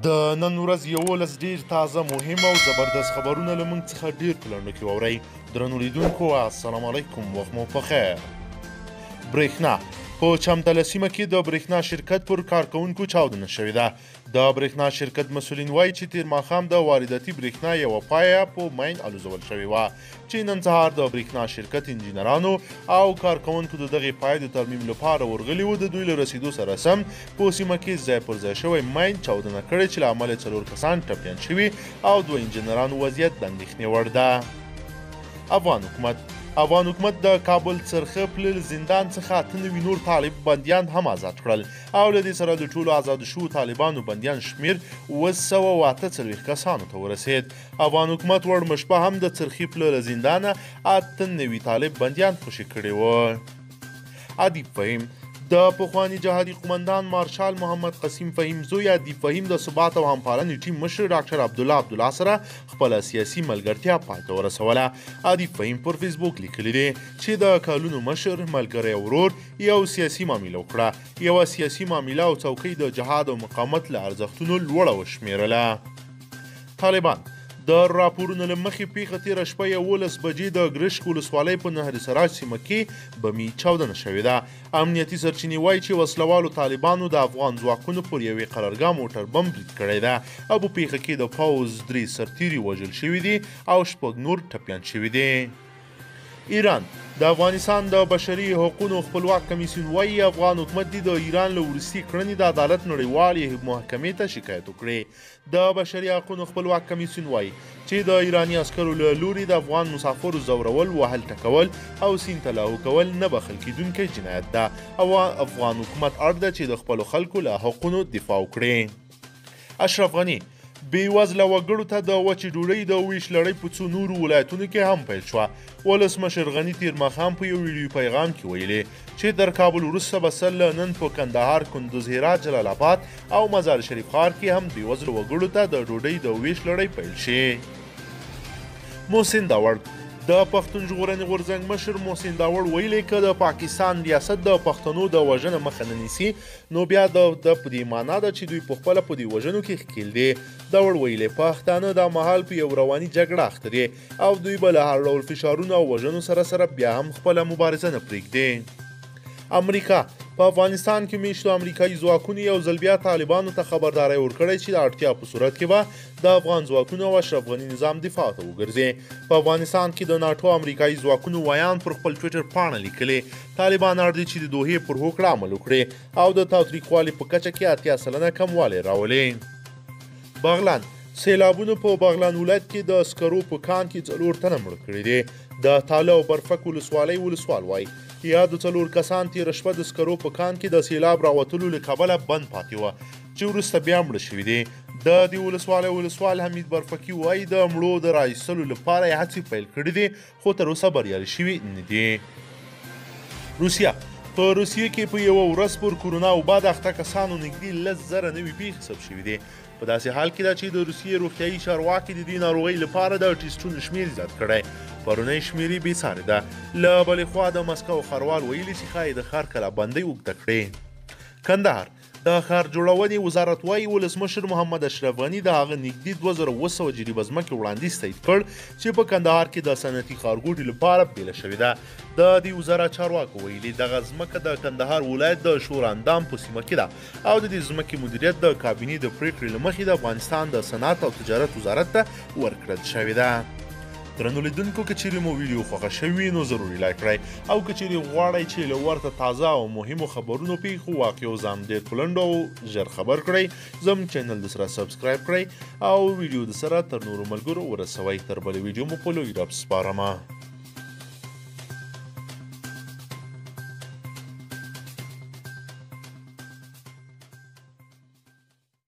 د نن ورځ 11 ډېر تازه، مهم او زبردست خبرونه له موږ څخه ډېر په لنډو کې واورئ. درنو لیدونکو، السلام علیکم، وخت مو په خیر. برېښنا په چمتله سیمه کې د برېښنا شرکت پر کارکوونکو چاودنه شوې ده. د برېښنا شرکت مسؤلین وایي چې تېر ماښام د وارداتي برېښنا یوه پایه په ماین الوزول شوې وه، چې نن سهار د برېښنا شرکت انجینرانو او کارکوونکو د دغې پایې د ترمیم لپاره ورغلي وو. د دوی له رسېدو سره سم په سیمه کې ځای پر ځای شوی ماین چاودنه کړې، چې له امله 4 کسان ټپیان شوي او 2 انجینرانو وضعیت د اندېښنې وړ ده. افغان حکومت د کابل څرخه پله زندان څخه 98 نور طالب بندیان هم آزاد کړل او له دې سره د ټولو آزادو شوو طالبانو بندیان شمېر 748 کسانو ته ورسېد. افغان حکومت وړمه شپه هم د څرخي پله له زندانه 98 طالب بندیان خوشې کړي وو. ادیب فهیم د پخواني جهادي قومندان مارشال محمد قسیم فهیم زوی ادیب فهیم د ثبات او همپالنې ټیم مشر ډاکټر عبدالله عبدالله سره خپله سیاسي ملګرتیا پای ته ورسوله. ادیب فهیم پر فیسبوک لیکلي دي چې د کلونو مشر، ملګری او ورور یو سیاسي معامله وکړه، یوه سیاسي معامله او څوکۍ د جهاد او مقاومت له ارزښتونو لوړه وشمېرله. طالبان د راپورونو له مخې پېښه تېره شپه 11 بجې د ګرشک ولسوالۍ په نهر سراج سیمه کې بمي چاودنه شوې ده. امنیتي سرچینې وایي چې وسلوالو طالبانو د افغان ځواکونو پر یوې قرارګاه موټر بم برید کړی ده او په پېښه کې د پوځ 3 سرتیري وژل شوي دي او 6 نور ټپیان شوي دي. ایران د افغانستان د بشري حقوقو خپلواک کمیسیون وایي افغان حکومت دې د ایران له وروستي کړنې د عدالت نړیوالې محکمې ته شکایت وکړي. د بشري حقوقو خپلواک کمیسیون وایي چې د ایراني عسکرو له لوري د افغان مسافرو ځورول، وهل ټکول او سیند ته لاهو کول نه بخښل کېدونکی جنایت ده او افغان حکومت اړ ده چې د خپلو خلکو له حقونو دفاع وکړي. اشرف غني بېوزله وګړو ته د وچې ډوډۍ د ویش لړۍ په څو نورو ولایتونو کې هم پیل شوه. ولسمشر غني تېر ماښام په یو ویډیو پیغام کې ویلي چې تر کابل وروسته به سر له نن په کندهار، کندز، هرات، جلال آباد او مزار شریف ښار کې هم بېوزلو وګړو ته د ډوډۍ د ویش لړۍ پیل شي. محسن داوړ د پښتون ژغورنې غورځنګ مشر محسن داوړ ویلي که د پاکستان ریاست د پښتنو د وژنه مخه نه نیسي نو بیا د په دې معنا ده چې دوی په خپله په دې وژنو کې ښکېل دي. داوړ ویلي پښتانه دا مهال په یو رواني جګړه اخته دي او دوی به له هر ډول فشارونو او وژنو سره سره بیا هم خپله مبارزه نه پرېږدي. امریکا په افغانستان کې میشتو امریکایي ځواکونو یو ځل بیا طالبانو ته خبرداری ورکړی چې د اړتیا په صورت کې به د افغان ځواکونو او اشرف غني نظام دفاع ته وګرځي. په افغانستان کې د ناټو امریکایي ځواکونو ویاند پر خپل ټویټر پاڼه لیکلي طالبان اړ دي چې د دوحې پر هوکړه عمل وکړي او د تاوتریخوالي په کچه کې 80% کموالی راولي. بغلان سیلابونو په بغلان ولایت کې د سکرو په کان کې 4 تنه مړه کړي دي. د تاله او برفک ولسوالۍ ولسوال وایي یادو 4 کسان تېره شپه د سکرو په کان کې د سیلاب راوتلو له کبله بند پاتې وه چې وروسته بیا مړه شوي دي. د دې ولسوالۍ ولسوال حمید برفکي وایي د مړو د را ایستلو لپاره یې هڅې پیل کړې دي خو تر اوسه بریالي شوي نه دي. روسیه په روسیې کې په یوه ورځ پر کورونا وبا د اخته کسانو نږدې 10,000 نوې پېښې ثبت شوې دي. په داسې حال کې ده چې د روسیې روغتیایي چارواکي د دې ناروغۍ لپاره د ټیسټونو شمېر زیات کړی. پرونۍ شمېرې بې ساري ده. له بلې خوا د مسکو ښاروال ویلي چې ښایي د ښار کلابندۍ اوږده کړي. کندهار د ښار جوړونې وزارت وایي ولسمشر محمد اشرف غني د هغه نږدې 2700 جریبه ځمکې وړاندیز تایید کړ چې په کندهار کې د صنعتي ښارګوټي لپاره بېله شوې ده. د دې وزارت چارواکو ویلي دغه ځمکه د کندهار ولایت د شوراندام په سیمه کې ده او د دې ځمکې مدیریت د کابینې د پرېکړې له مخې د افغانستان د صنعت او تجارت وزارت ته ورکړل شوې ده. درنو لیدونکو، که چیرې مو ویډیو خوښه شوې نو ضرور یې لایک کړئ او که چیرې غواړئ چې له ورته تازه او مهمو خبرونو، پیښو، واقعو ځان ډېر په لنډو او ژر خبر کړئ، زموږ چینل د سره subscribe کړئ او ویډیو د سره تر نورو ملګرو ورسوئ. تر بلې ویډیو مو په لوی رب سپارمه.